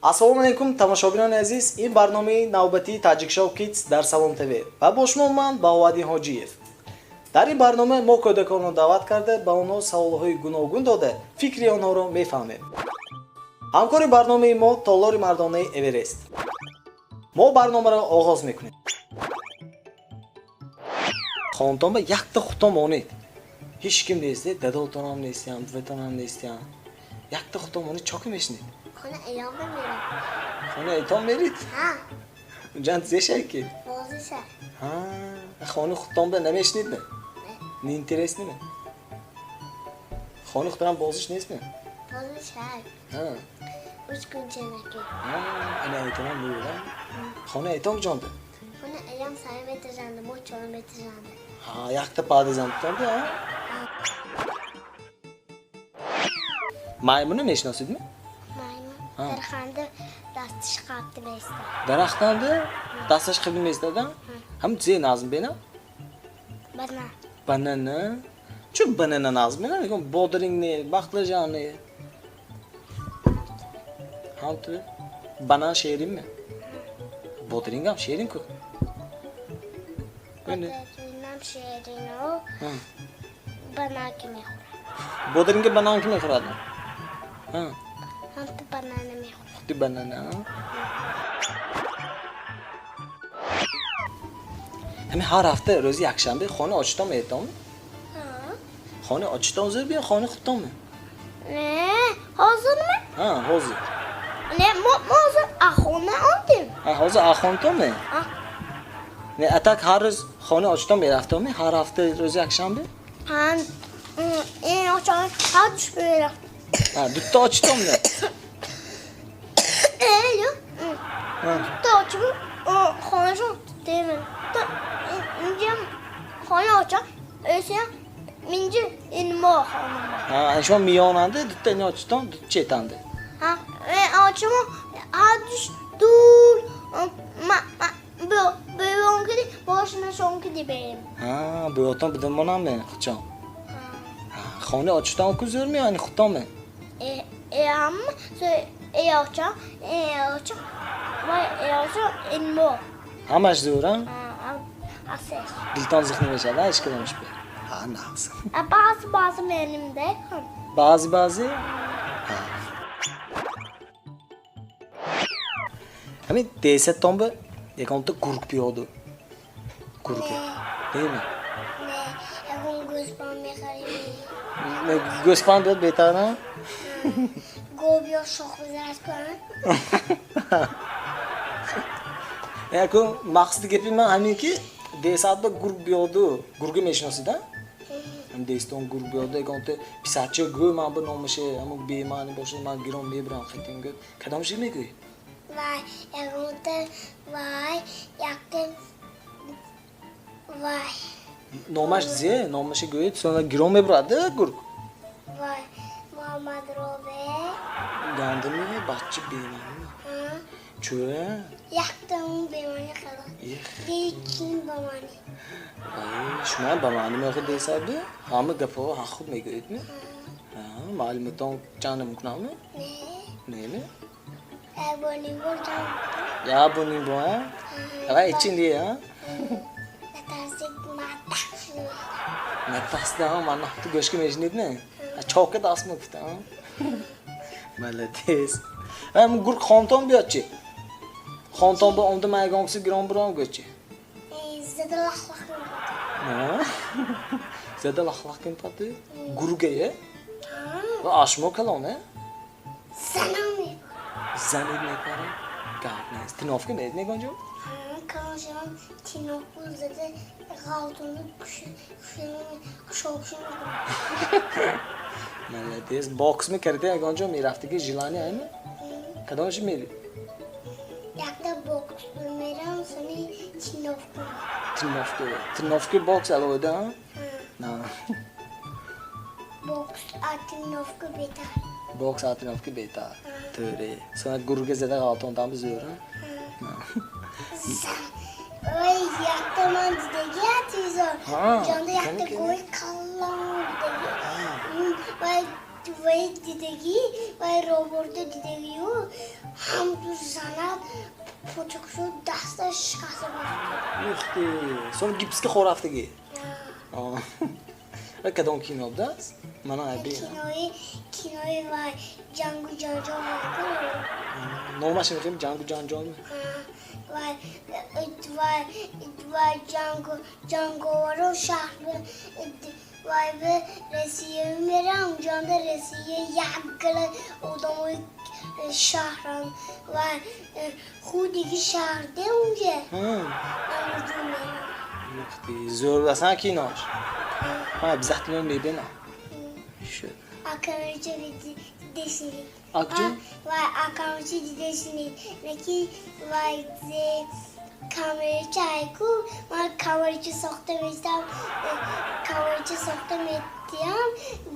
Ассалому алайкум, тамошобинони азиз. Ин барномаи навбатии Таҷикшоу Кидс дар Салом ТВ ва бо шумо ман, Баҳоваддин Ҳоҷиев. Дар ин барнома мо кӯдаконро даъват карда, ба онҳо саволҳои гуногун дода, фикри онҳоро мефаҳмем. Ҳамкори барномаи мо толори мардонаи Эверест. Мо барномаро оғоз мекунем. Хонтон ба якта худтон монед, ҳеҷ ким нест, дадотонам нестиям, буватонам нестиям, якта худтон монед, чо ки мешинед? Хона эём мерам. Хона этон мерид? Ҳа. Унҷан зешай ки? Бозиша. Ҳа, хони худтон ба намешинед ме? Не интересно ме? Хони худтонам бозиш нест ме? Бозиша. Ҳа. Уч кунчанаки. Ҳа, ана этонам меюрам. Хона этон куҷонда? Хона эём сари метижанда, мо чора метижанда. Ҳа, якта падизам тутонда, ҳа? Маймунро мешиносед ме? Маймун дарахтанда дасташ қабди меистад. Дарахтанда дасташ қабди меистад, а? Ҳам зе назм бена? Банан. Банана? Чун банана назм бена? Мегӯям бодринг не, бақлажан не. Ҳам ту банан шерин ме? Бодрингам шерин ку. Бодрингам шерину банан ки мехӯрад. Бодринга банан ки мехӯрад? Ҳа. Ҳам ту банана мехӯрад. Худи банана. Ҳамин ҳар ҳафта рӯзи якшанбе хонаи очитон метон? Ҳа. Хонаи очитон зур биё, хонаи худтон ме? Не, ҳозирми? Ҳа, ҳозир. Не, мо ҳозир ахона ондем. Ҳа, ҳозир ахонтон ме? Ҳа. Не, а так ҳар рӯз хонаи очитон мерафтон ме? Ҳар ҳафта рӯзи якшанбе? Ҳа, ин очон ҳар душ мерафт. Ҳа, дутта очитон ме? Э, ё. Дутта очим хонашон демен. Инҷам хона очам, эсиям минҷи ин мо хона. Ҳа, шумо миёнанда, дутта ин очитон, дутта четанда. Ҳа, очимо ҳар душ дур ма бӯён киди бошнашон киди берем. Ҳа, бӯётон бидонмонам ме худшон? Ҳа, хонаи очитон ку зӯр ме, яъне худтон ме? Э, э ҳама э очам, э очам ва э очам ин мо. Ҳамаш зӯр, а? Ҳа, ҳастеш. Дилтон зиқ намешавад, ҳеҷ кадомаш бе? Ҳа, нағз. Баъзе баъзе мерем де. Баъзе баъзе? Ҳа. Ҳамин десаттон ба ягонта гург биёду. Гурга. Не. Неме? Не, ягон гӯсфанд мехарем. Не, гӯсфанд биёд беҳтар, а? Гов ё шох бизанад кунад. Яку мақсади гапи ман ҳамин ки десат ба гург биёду. Гурга мешиносед, а? Ҳам дестон гург биёду, ягонта писарча гӯ ман ба номаше, ҳамун бемаъни бошад, ман гирон мебирам хитим гӯ. Кадомаше мегӯӣ? Вай, ягонта вай, якта вай. Номаш зе, номаше гӯед, сона гирон мебурад гург. Вай, Муҳаммад Робе. Гандими бача бемаъни. Ҳа. Чӯ? Якта он бемаъни халос. Ех. Лекин ба маъни. Вай, шумо ба маъни мехоҳед десад бе? Ҳама гапҳо ҳақ худ мегӯед ме? Ҳа, маълумотон чанд намекунам ме? Не. Не ме? Як бор ним бор чанд. Як бор ним бор, ҳа? Вай, ҳечи не, ҳа? Натарсид, ман шуд. Натарсида, ҳа, ман ту гӯшка мешинид не? Чока даст мегуфта, ҳа? Молодец. Вай, ҳамун гург хонтон биёд чи? Хонтон бо омда ман ягон киси гирон биром гӯ чи? Зада лах-лах мекунад. Ҳа? Зада лах-лах мекунад? Гурга, е? Ҳа. Ва ашмо калон, е? Занам мепарад. Занед мепарад? Гап нест. Тиновка меред мегон ҷо? Ҳа, калон шавам тиновку зада ғалтуну кушокшу мекунад. Молодец. Бокс мекардӣ ягон ҷо мерафтиги желание айми? Кадомаши мери? Якта бокс мерам, сони тиновку. Тиновку. Тиновку бокс алоҳида, ҳа? Ҳа. На. Бокс а тиновку беҳтар. Бокс а тиновку беҳтар. Тӯре. Сона гурга зада ғалтонтан бизӯр, ҳа? Зан. Ой, якта ман дидаги телевизор. Ҳа, Ҷонда якта кани, кани? гои калон дидаги. Вай Вай дидагӣ, вай роборда дидагию ҳам ду занад почак шуд, дасташ шикаста буд. Ухти, сон гипска хорафтагӣ. Ва кадом кино будааст? Мана аби. Кинои вай ҷангу ҷанҷол. Номаш мехоҳем ҷангу ҷанҷол. Вай вай вай ҷангу ҷанговаро шаҳр вай ба Россия мерам, унҷонда Россия як гала одамои шаҳран вай худиги шаҳрде унҷа. Анҷо мерам. Ухти, зӯр аст кинош. Ман обязательно мебинам. Шуд. Акамча дидесинед. Акҷо? Вай акамча дидесинед. Неки вай зе камерача айку ман камерача сохта местам, камерача сохта метиям,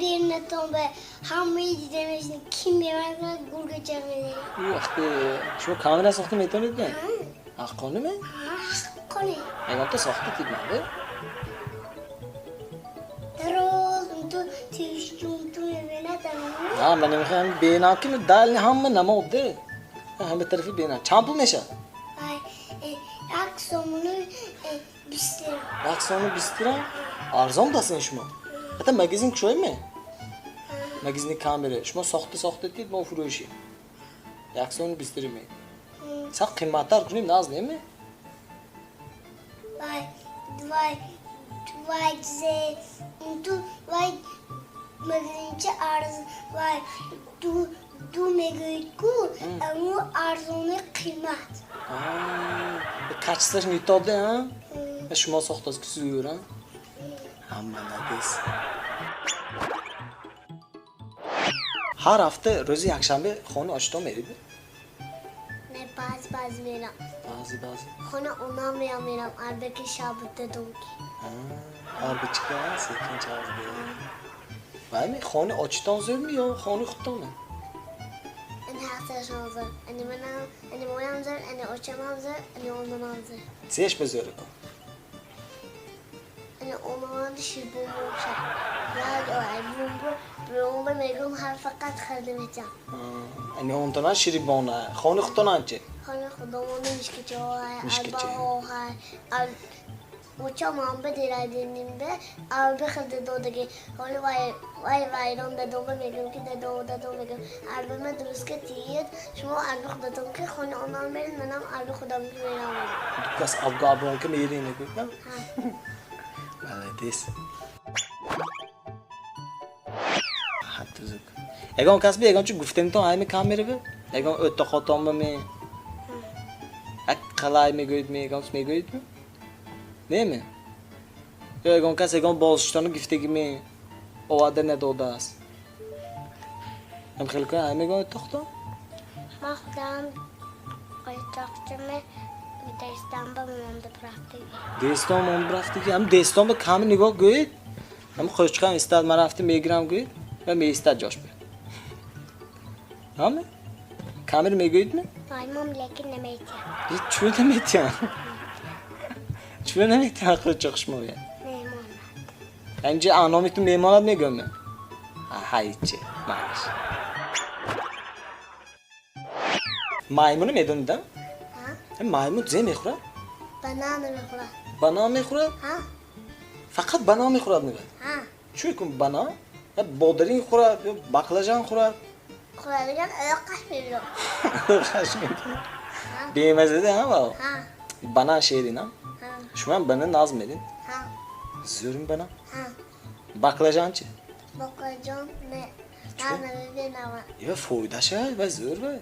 бернатон ба ҳамаи дида мешинед. Ки мемонад гургача мезанед. Вақте шумо камера сохта метавонед ме? Ҳаққонӣ ме? Ҳаққонӣ. Ягонта сохта тид мабе? Дароз унту тишчу унту мебинад. На, ман намехоҳам бенам ки дал ҳама намоде. Ҳама тарафи бенам. Чанд пул мешавад? Ай, як сомону 20 лира. Як сомону 20 лира? Арзон даст ин шумо. Ҳатто магазин кушоем ме? Магазини камера. Шумо сохта сохта дид, мо фурӯшем. Як сомону 20 лира ме. Сахт қиматтар кунем, наз неме? Вай, вай, вай зе унту вай магазинча арз вай ду мегӯед ку аммо арзони қимат. Качестваш методе, а? Шумо сохтааст ки зӯр, а? Ҳама молодец. Ҳар ҳафта рӯзи якшанбе хона ошто мерид? Не, баъзе баъзе мерам. Баъзе баъзе. Хона онам мерам, арбаки шаб дадонки. Арбачка секин чазде. Вай ми хони очитон зӯрми ё хони худтонме? Ани ҳасташон зӯр. Ани манам, ани моям зӯр, ани очамам зӯр, ани онамам зӯр. Зеш ба зӯр кун? Ани онамам ширбомоша. Як ой бумбу бумбу мегум ҳар фақат харда метам. Ани онтона ширбона. Хони худтонан чи? Хони худомон мишкича ҳай, арбаҳо ҳай. Очам ба дирадинимбе арба хирда додаги. Ҳоли вай вай вайрон дадома мегум ки дадо дадо мегум. Арбама дуруст ка тиед, шумо арба худатон ки хони онам мерин, манам арба худам ки мерам. Дукас абго аброн ки мерин мегӯяд? Ҳа. Молодец. Ҳатто зук. Ягон кас би ягон чи гуфтанитон ҳайми камера би? Ягон ӯтта хотонба ме? Як қалай мегӯед ме, ягон чиз мегӯед ме? Неме? Ё ягон кас ягон бозиштону гифтаги ме оварда надодааст. Ҳам хеле кун ҳай мегӯяд ӯтта хотон? Ман худам ойтоқчими дестон ба монда рафтагӣ. Дестон монда рафтагӣ? Ҳам дестон ба ками нигоҳ гӯед. Ҳам хӯшчиқам истад, ман рафта мегирам гӯед ва меистад ҷош бе. Ҳаме? Камера мегӯед ме? Маймон лекин наметиям. Чӯ наметиям? Чӯ наметиям хӯрчоқ шумоя? Мемонад. Инҷа аноми ту мемонад мегӯям ме? Ҳайчи, майлаш. Маймуно медонид, а? Ҳа? Маймун зе мехӯрад? Банан мехӯрад. Банан мехӯрад? Ҳа. Фақат банан мехӯрад мегӯяд? Ҳа. Чӯ кун банан? Бодаринг хӯрад ё баклажан хӯрад? Хӯрадаган оyoqqаш мебирад. Оyoqqаш мебирад. Бемазада ҳа ва? Ҳа. Банан ширин, а? Ҳа. Шумо ҳам банан наз медин? Ҳа. Зӯрми банан? Ҳа. Баклажан чи? Баклажан не. Ман намебинам. Ё фоидаша ва зӯр ва?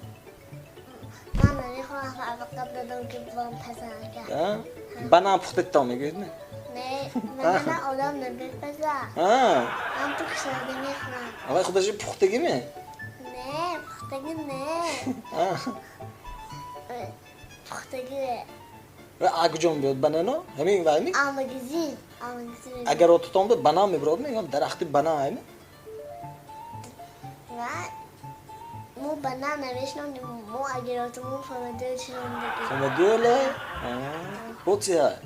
Ман намехоҳам фақат дадам ки бом пазанга. Ҳа? Банан пухта то мегӯед не? Не, банана одам намепазад. Ҳа. Ман ту кушода мехӯрам. Аввал худаши пухтагӣ ме? Не, пухтагӣ не. Ҳа. Пухтагӣ. Ва акҷон биёд банано? Ҳамин вай ми? А магазин, а магазин. Агар отутон буд банан мебирод ме? Дарахти банан ҳайми? Ва мо банан намешинонем, мо агар отумон помидор шинондагӣ. Помидор? Ҳа. Бо чи ҳай?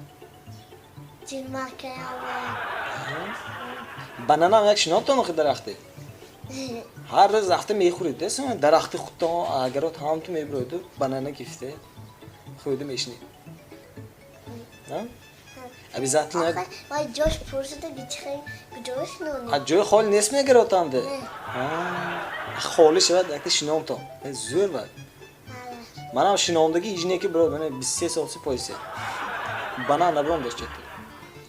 Ҷилмакаям вай. Бананам як шинохтон охи дарахте? Ҳар рӯз рафта мехӯред, дарахти худтон агарот ҳамту мебироиду банана гифте хӯрда мешинед. Обязательно. Вай ҷош пур шуда гичихе куҷо шинонем? А ҷои холӣ нест мегаротанде? Холӣ шавад якта шиномтон. Зӯр вай. Манам шиномдаги ижнеки бирод, мана 23 сол пойсе. Банан набиром дошт чета.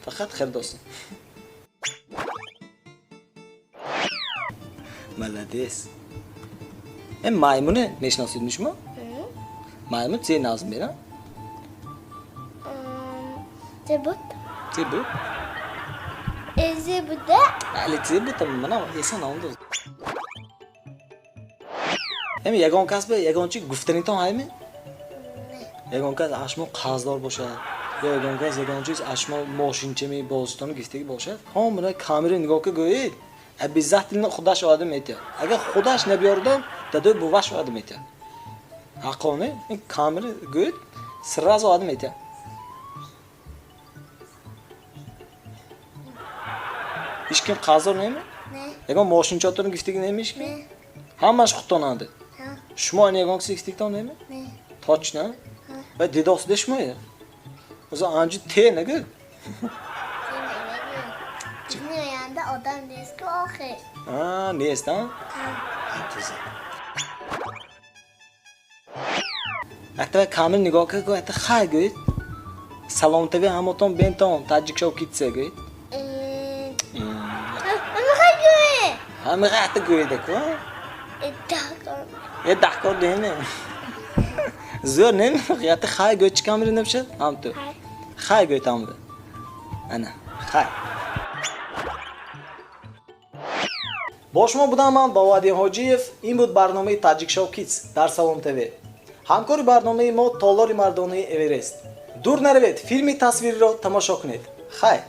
Фақат хирдосин. Молодец. Маймуне мешиносед шумо? Маймун це назм мера? Зе буд. Зе буд? Зе буда? Али зе буд, манам эсон наомдоз. Эми ягон кас ба ягон чи гуфтанитон ҳайми? Ягон кас аз шумо қарздор бошад ё ягон кас ягон чиз аз шумо мошинчами бозитону гифтагӣ бошад, ҳомина камера нигоҳ ка гӯед, обязательно худаш оварда метиҳад. Агар худаш набиёрдам, дадои буваш оварда метиҳад. Ҳаққони ин камера гӯед, сразу оварда метиҳад. Ҳеч ким қарздор неми? Ягон мошинчотону гифтагӣ неми ҳеч ким? Ҳамаш худтонанде. Шумо ин ягон киси гифтагитон неми? Точно? Ва дидосида шумоя? Озо анҷи те нагӯ? Оянда одам нест-ку охир. Нест, а? Якта камил нигоҳ кар, гӯ, якта хай гӯед. Салом ТВ ҳамотон бентон, Таҷикшоу Кидсе гӯед. Ҳамихай гӯед. Ҳамихай якта гӯеда-ку? Даҳкор. Даҳкор не? Зӯр не? Якта хай гӯед, чӣ камера набошад? Ҳамту. Хай гӯед ҳамда. Ана, хай. Бо шумо будам ман Боваддин Ҳоҷиев. Ин буд барномаи Таҷикшоу Кидс дар Салом ТВ. Ҳамкори барномаи мо толори мардонаи Эверест. Дур наравед, филми тасвириро тамошо кунед. Хай.